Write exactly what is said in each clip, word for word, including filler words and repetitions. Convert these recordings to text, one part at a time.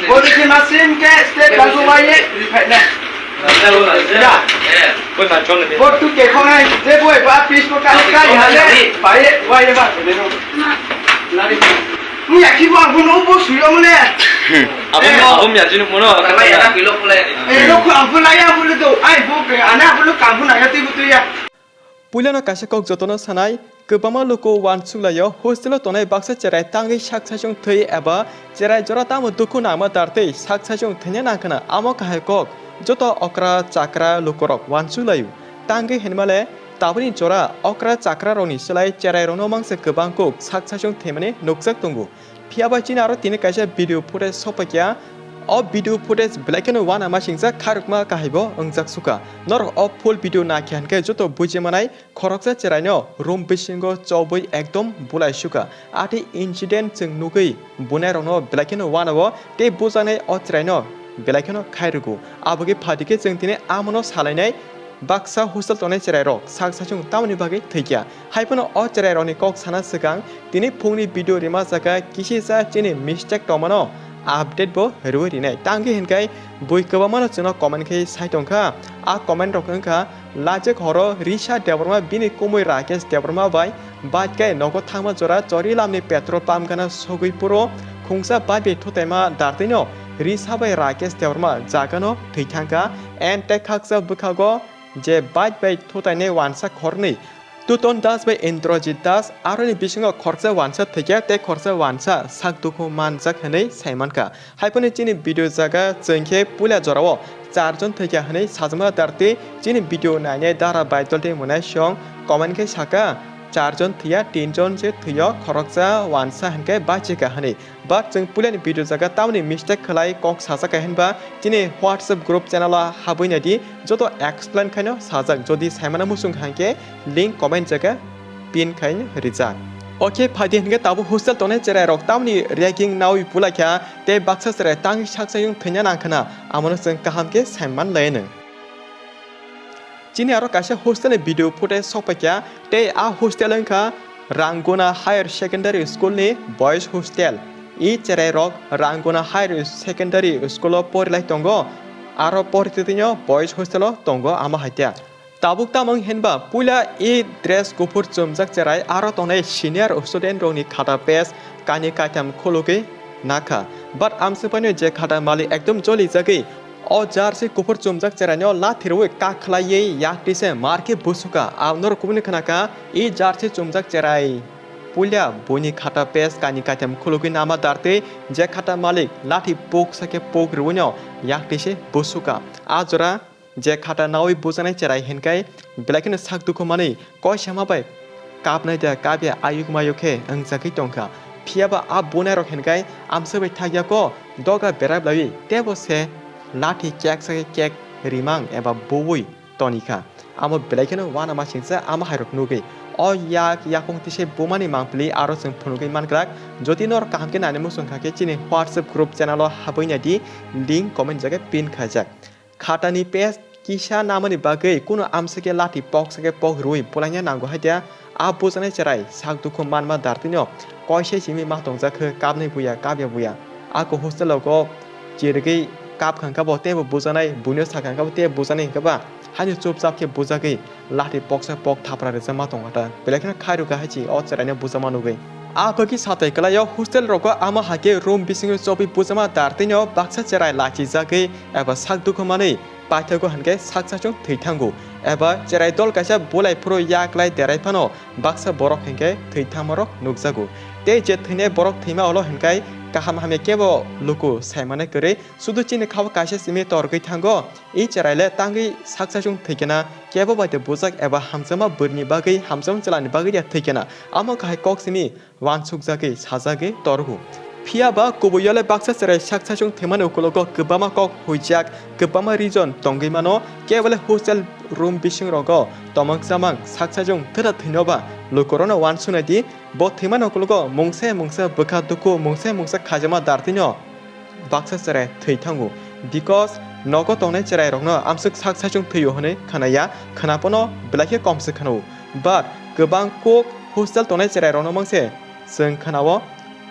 Bo ni khe ma sim khe step ba bo wai ye, ri phai na. Ya. Bo tu ke khonai, je bo ba pis ko ka ka ha le, pai ye, wai ye ba. Mu ya ki bo ang bo no bo su yo mu ne. Abo, abo ya jinu mo no. Eh, lo ko ang bo la ya bo le do. Ai bo ke, ana bo lo ka bo na ya ti bo tu ya. Puilano kaisa kok jotono sanai, kwbangma luku uansuk laio, hostel-o tongnai baksa cherai tangwi sak saichung thwi eba cherai jora tamo dukhu nangma dar tei sak saichung thwina nangkhna, amo kahai kok. Joto okra chakra lukurok uansuk laio. Tangwi hinmale tabukni jora okra chakrarokni slai cherairokno mangsa kwbang kok sak saichung thwimani nukjak tongo. Phiya bai chini aro tini kaisa video footage sokpaikha. O video footage belai kheno uanamasingcha khairokma kahaibo wngjak sukha. Norok o full video naikha hinkhe joto bujimanai khoroksa cheraino room bisingo chobwi ekdom bulai sukha. Atwi incident chwng nugwi bunairokno belai kheno uanao tei bujaknai o cheraino belai kheno khairugo. Aboni phaidi khe chwng tini amono salainai. Baksa hostel tongnai cherairok sak saichung tamoni bagwi thwikha. Haiphano o cherairokni kok sana swkang tini phungni video rima jaga kisisa chini mistake tongmano update bo rwi rinai. Tangwi hinkhai bui kwbangmano chwngno comment khai sai tongkha. A comment rok wngkha, Lajek horo Risa Debbarma bini kumui Rakesh Debbarma bai Bike kai nogo thangma jora chori lamni petrol pump gana sogwi puro khungsa bike bai thutaima dartwino Risa bai Rakesh Debbarma jagano thwi thangkha. And tei khaksa bwkhago je bike bai thutainai uansa khornwi Tuton Das bai Indrajit Das aroni bisingo khoroksa uansa thwikha tei khoroksa uansa sak dukhu manjak hwnwi saimankha. Haiphano chini video jaga chwng khe puila jorao charjon thwikha hwnwi sajama dartwi chini video nainai dara baidol tei mwnaisong comment khe saka, charjon thwiya, tinjon se thwio, khoroksa uansa hinkhe bachikha hwnwi. But chwng puilani video jaga tamoni mistake khlai kok sajak hai hinba chini WhatsApp group channel o habwi naidi, joto explain khaino sajak. Jodi saimano muchung kha hinkhe link comment jaga pin khai rijak. Okay, phaidi hinkhe tabuk hostel tongnai cherairok tamni ragging naui pulaikha tei baksa cherai tangwi sak sayung thwina nangkhna, amono chwng kaham khe saiman laino. Chini aro kaisa hostel ni video footage sokpaikha tei a hostel wngkha Rangona Higher Secondary School ni boys hostel. I cherairok Rangona Higher Secondary School o porilai tongo, aro portitino boys hostel o tongo ama haikhe. Tabuk tamo wng hinba puila i dress kuphur chumjak cherai aro tongnai senior student rokni khata page kainwi kaitham khulugwi nakha. But amswkpaino je khata malik ekdom jolijagwi o jersey kuphur chumjak cheraino lathi rwi kak khlaiwi yaktwi se mar khe busuka. Ang norok kubuni khnakha i jersey chumjak cherai puila buini khata page kainwi kaitham khulugwi nama dartwi je khata malik lathi pok sakhe pok rwino yaktwi se busuka. A jora je khata naui bujaknai cherai hinkhai belai kheno sak dukhu manwi koisama bai kapnai da kapya ayuk mayuk khe wngjagwi tongkha. Phiyaba a bunairok hinkhai amswk bai thakya ko doga berai blaiwi tebo se lathi kek sakhe kek rimang eba buwi tonikha. Amo belai kheno uanamasingcha ama hairok nugwi o yak yakung tise bumani mangpili aro chwng phunugwi mankrak. Jodi norok kaham khe naina muchung kha khe chini WhatsApp group channel o habwi naidi, link comment jaga pin khaijak. Khatani page kisa namani bagwi kunu amswk khe lathi pok sakhe pok rwi pulaina nango hai dia. A bujaknai cherai sak dukhu manma dartino koisai simi ma tongjak khe kapnai buya kapya buya. Ako hostel o go chirigwi kap kha khe bo teibo bujaknai buino sa kha khe bo tei bujaknai hinkhe ba haino chupchap khe bujagwi lathi poksa pok thapra rijak ma tongo ta. Belai kheno khairokha hai chi o cheraino bujama nugwi. A bagwi satai kwlaio hostel rogo ama hakhe room bisingo chobwi bujama dartino baksa cherai lachijagwi eba sak dukhu manwi paithago hinkhe sak sachung thwi thango. Eba cherai dol kaisa bulai phuru yaklai derai phano baksa borok hinkhe thwi thangmarok nukjago. Tei je thwinai borok thwima ulo hinkhai kaham hamya kebo luku saimane kwrwi sudu chini khao kaisa simi torgwi thango. I cherai le tangwi sak sachung thwikena kebo bai de bujak eba hamjakma bwrwini bagwi hamjakma chwlani bagwi ya thwikena amo kahai kok simi uansukjagwi sajagwi torgo. Phiya ba kubui yole baksa cherai sak sachung thwimani ukulogo kwbangma kok huijak, kwbangma reason tongwi mano, kebo le hostel room bising rogo tomok chamang sak sachung thwda thwino ba lukurokno uansuknai di, bo thwimani ukulogo mungsa mungsa bwkha dukhu, mungsa mungsa khajama dartino baksa cherai thwi thango, because nogo tongnai cherairokno amswk sak sachung thwio hwnwi khnaya, khnaphano belai khe kom se khnao. But kwbang kok hostel tongnai cherairokno mangse chwng khnao,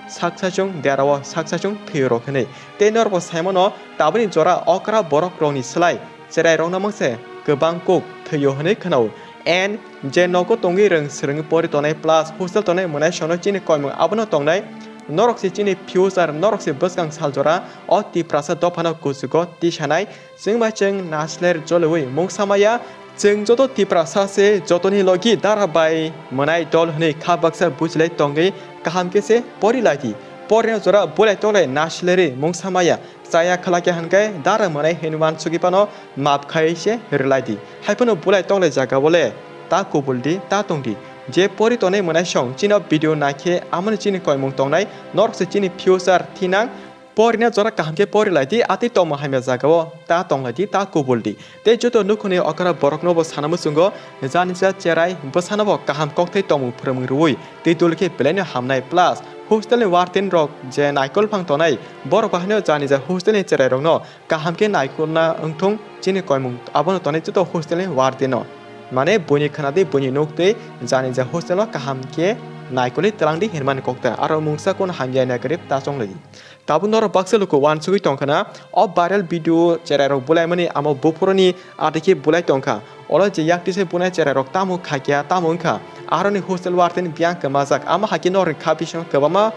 saksa chwng derao saksa chwng thwio rok hinwi. Tei norokbo saimano tabukni jora okra borok rokni slai cherai rokno mangse kwbang kuk thwio hinwi khwnao. And je nogo tongwi rwng swrwngwi pori tongnai plus hostel tongnai mwnai sono chini koimung abono tongnai. Norok se chini future, norok se bwskang sal jora o Tiprasa dophano kuchugo tisanai. Chwng bai chwng nasler joloi mungsa maya. Chwng joto Tiprasa se jotoni logi dara bai mwnai dol hwnwi kha baksa bujilai tongwi kaham khe se pori lai di. Porina jora bulai toklai naslerwi mungsa maya. Chaya khlakya hwnkhe dara mwnai hwnwi uansugwi phano map khai se rwlai di. Haiphano bulai toklai jaga o le ta kubul di, ta tong di. Je pori tongnai mwnai song chino video naikhe amoni chini koimung tongnai, norok se chini future thinang. Porina jora kaham khe pori lai di, atwi tongma hamya jaga o ta tong lai di, ta kubul di. Tei joto nukhungni okra borokno bo sana muchungo, jani ja cherai bwsano bo kaham kokthai tongmung phwrwngmung rwui twi dul khe belai no hamnai. Plus hostel ni warden rok je naikol phang tongnai, borok bo haino jani ja hostel ni cherai rokno kaham khe naikolna wngthung chini koimung abono tongnai joto hostel ni warden no. Mane buini khwna di, buini nuk twi jani ja hostel no kaham khe naikolwi twlang di hinmani kokta. Aro mungsa kun hamya negative ta chong lai di. Tabuk norok baksa luku uansugwi tongkha na, o viral video cherai rok bulaimani amo buphuruni ati khe bulai tongkha. Olo je yak tise bunai cherai rok tamo khaikya, tamo wngkha. Aroni hostel warden biyang kwmajak, amo haikhe norokni kha bising kwbangma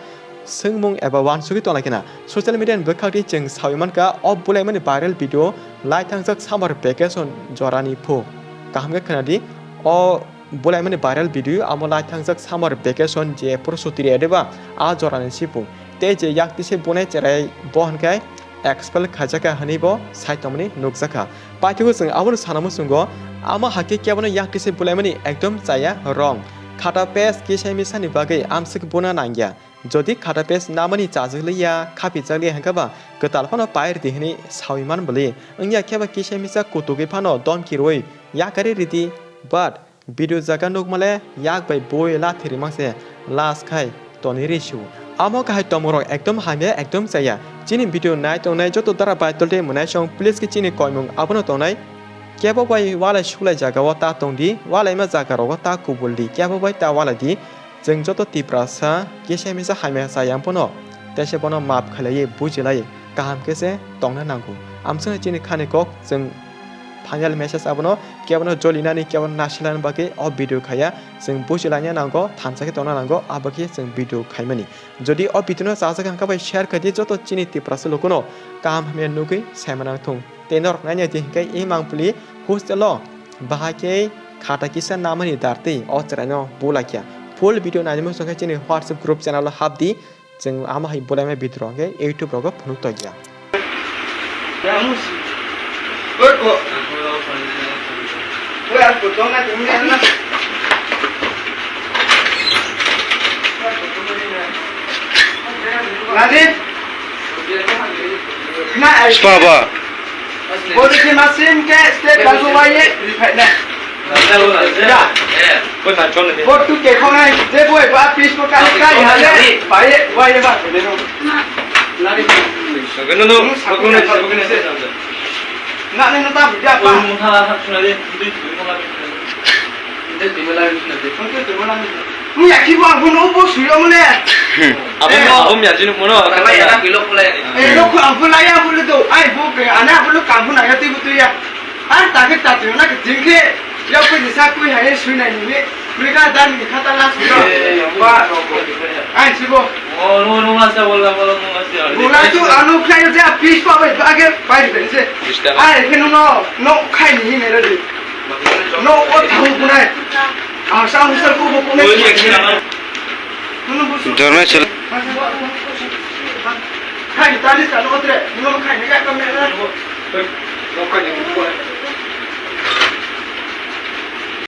swngmung eba uansugwi tonglaikha na. Social media ni bwkhak di chwng sawi mankha, o bulaimani viral video lai thangjak summer vacation jorani phu. Kaham khe khwna di, o bulaimani viral video amo lai thangjak summer vacation je phuru chuti rwya diba, a jorani sipung. Tei je yak tise bunai cherai bo hwnkhai expel khaijakha hwnwi bo sai tongmani nukjakha. Paithago chwng abono sana muchungo, amo haikhe kebono yak tise bulaimani ekdom chaya wrong. Khata pes kisa misani bagwi amswk buna nangya. Jodi khata pes namani chajak liya, khapijak liya hwnkhe ba kwtal phano pai rwdi hwnwi sawi man bwlwi. Wngya khe ba kisa misa kutugwi phano domki rwui yakarwi rwdi. But video jaga nukmale yak bai bui lathi rimang se last khai toni risu. Amo kahai tongmung rok ekdom hamya, ekdom chaya. Chini video nai tongnai joto dara bai tolte mwnai song please khe chini koimung abono tongnai. Kebo bai walai suklai jaga o ta tongdi, walaima jaga rogo ta kubul di, kebo bai ta walai di. Chwng joto Tiprasa kisa misa hamya chaya phano tese bono map khlaiwi bujilai kaham khe se tongna nango. Amswkno chini khani kok chwng final message abono kebono jolinani, kebono nasilani bagwi o video khaiya chwng bujilaina nango, thansa khe tongna nango, abo khe chwng video khaimani. Jodi o video no chajak hwnkha bai share khaidi joto chini Tiprasa lukuno kaham hamya nugwi saimana thung. Tei norok naina di hwnkhe e mangpili hostel o bahai khe khata kisa namani dartwi o chwraino bulaikha. Full video nainwi muchungkhe chini WhatsApp group channel o hapdi. Chwng amo hai bulaima video rok hwnkhe YouTube rogo phunuk tongya. Nani? Na, ai. Spa ba? Bodi si masim ke step lagu waye, na. Ya. Bot tu ke khonai, je boy ba pis ko kai kai hale, baye, waye ba. Nani? Nani? Na, na, na, ta, ya, pa. Mu ya ki bo ang phone bo suyo mole. Abo, eh, abo mi ajinu mono. Kata ya. Eh, lo ko ang phone laya phone do. Ai bo ke ana phone kam phone ya ti butu ya. Ar ta ke ta tu na ke jing ke. Ya ko ni sa ko hai sui na ni. Ni ka dan ni khata la suyo. Eh, wa. Ai si bo. Oh, no, no, masa bola, bola, no, masa. Bola tu anu khai ja pis pa bai age pai de se. Ai ke no, no, no khai ni ne re. No, o thang kunai. Ang sa musal ko ko ne. Dormai sel. Khai tani sa no tre. No khai ne ya kam ne.